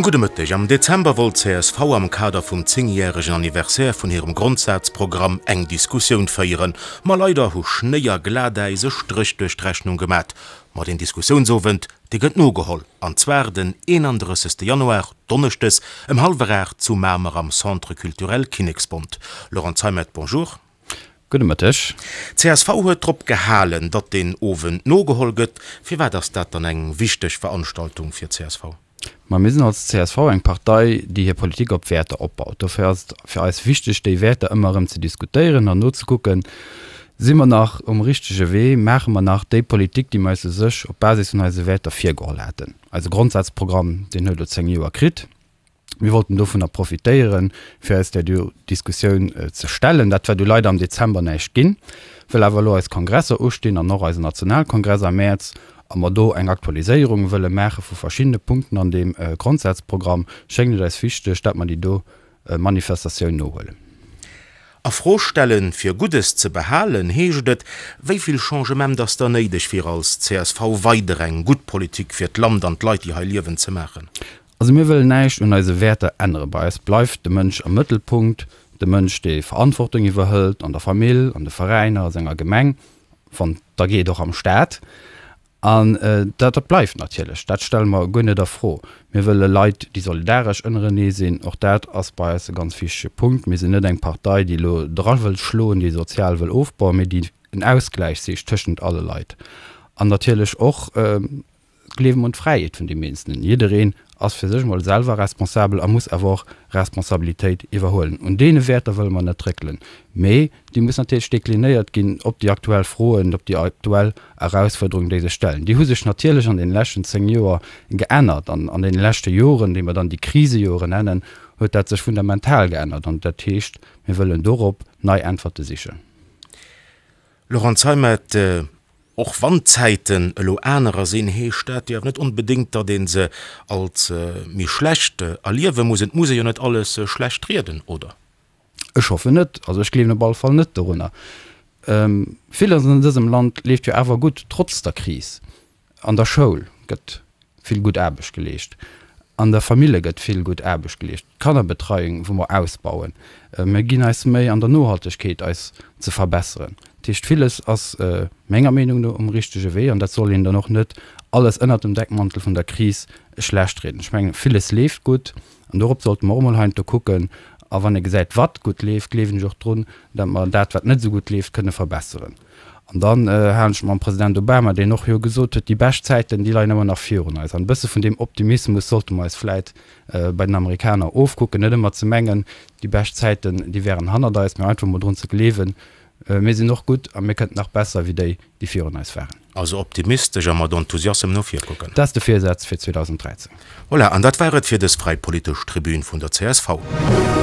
En gudde Mëtteg. Am Dezember wollt csv am Kader vum zéngjäregen Anniversaire vun hirem Grondsazprogramm eng Diskussioun féieren. Ma leider hu Schnéi a Glatäis e Stréch duerch d'Rechnung gemat. Ma deen Diskussiounsowend, dee gëtt nogeholl, an zwar den 31. Januar, Donneschdes, ëm hallwer 8 zu Mamer am Centre Culturel Kinneksbond. Laurent Zeimet, bonjour. Gudde Mëtteg. Csv huet drop gehalen, datt deen Owend nogeholl gëtt. Firwat ass dat dann eng wichteg Veranstaltung fir csv? Ma mir sinn als csv eng Partei, déi hir Politik op Wäerter opbaut. Dofir ass et fir eis wichteg, déi Wäerter ëmmer erëm ze diskutéieren an nozekucken, Si mer nach um richtege Wee? Maache mer nach déi Politik, déi mer eis u sech op Basis vun eise Wäerter virgeholl haten? Eise Grondsazprogramm, deen huet elo 10 Joer kritt. Mir wollten dovunner profitéieren, fir eis där do Diskussioun ze stellen. Dat war du leider am Dezember näischt ginn. Well awer elo eis Kongresser ustinn an och eisen Nationalkongress am Mäerz a mer do eng Aktualiséierung wëlle maache vu verschiddene Punkten an deem Grondsazprogramm, schéngt et eis wichteg, dat mer déi do Manifestatioun nohuelen. A Fro stellen, fir Guddes ze behalen, heescht et. Wéi vill Changement ass da néideg, fir als csv weider eng gutt Politik fir d'Land an d'Leit, déi hei liewen, ze maachen? Also mir wëllen näischt un eise Wäerter änneren. Bei eis bleift de Mënsch am Mëttelpunkt, de Mënsch dee Verantwortung iwwerhëlt, an der Famill, an de Veräiner, a senger Gemeng, wann et da geet och am Staat. An dat dat bleift natierlech, dat stelle mer guer net a Fro. Mir wëlle Leit déi solidaresch ënnerenee sinn, och dat ass bei eis e ganz wichtege Punkt. Mir sinn net eng Partei déi elo dra wëll schloen, déi sozial wëll ofbauen, mee déi en Ausgläich sicht tëschent alle Leit. An natierlech och Gleewen un d'Fräiheet vun deem Eenzelnen. Jiddereen ass fir sech emol selwer responsabel a muss awer och Responsabilitéit iwwerhuelen. Un deene Wäerter wëlle mer net réckelen, mee déi mussen natierlech deklinéiert ginn op déi aktuell Froen, op déi aktuell Erausfuerderungen, déi sech stellen. Déi hu sech natierlech an deene leschten 10 Joer geännert an an deene leschte Joren, déi mer dann déi Krisejoren nennen, huet dat sech fundamental geännert an dat heescht, mir wëllen dorop nei Äntwerte sichen. Laurent Zeimet, Och wann d'Zäiten elo anerer sinn, heescht dat jo awer net onbedéngt, datt ee se als méi schlecht erliewe muss. Et muss ee jo net alles schlecht rieden, oder? Ech hoffen net. Also ech gleewen op alle Fall net dorunner. Villes an dësem Land leeft jo awer gutt, trotz der Kris. An der Schoul gëtt vill gutt Aarbecht geleescht, an der Famille gëtt vill gutt Aarbecht geleescht, d'Kannerbetreiung wou mer ausbauen, mir ginn eis Méi an der Nohaltegkeet eis ze verbesseren. Dat heescht, villes ass menger Meenung no um richtege Wee an dat soll een dann och net alles ënnert dem Deckmantel vun der Kris schlecht rieden. Ech mengen, villes leeft gutt an dorop sollte mer och emol heiansdo kucken. A wann ee gesäit wat gutt leeft, gleewen ech och drun, datt mer dat wat net esou gutt leeft kënne verbesseren. An dann halen ech mam President Obama, deen och jo gesot huet, déi bescht Zäiten, déi leien ëmmer nach virun eis. An e bësse vun deem Optimismus sollte mer eis vläit bei den Amerikaner ofkucken, net ëmmer ze mengen, déi bescht Zäiten, déi wären hannert eis, mä einfach mol drun ze gleewen, mir sinn och gutt a mir kënnten nach besser wéi déi, déi virun eis waren. Also optimistesch a mat Enthusiassem no vir kucken. Dat ass de Virsaz fir 2013. Voilà, an dat war et fir dës fräi politesch Tribün vun der csv.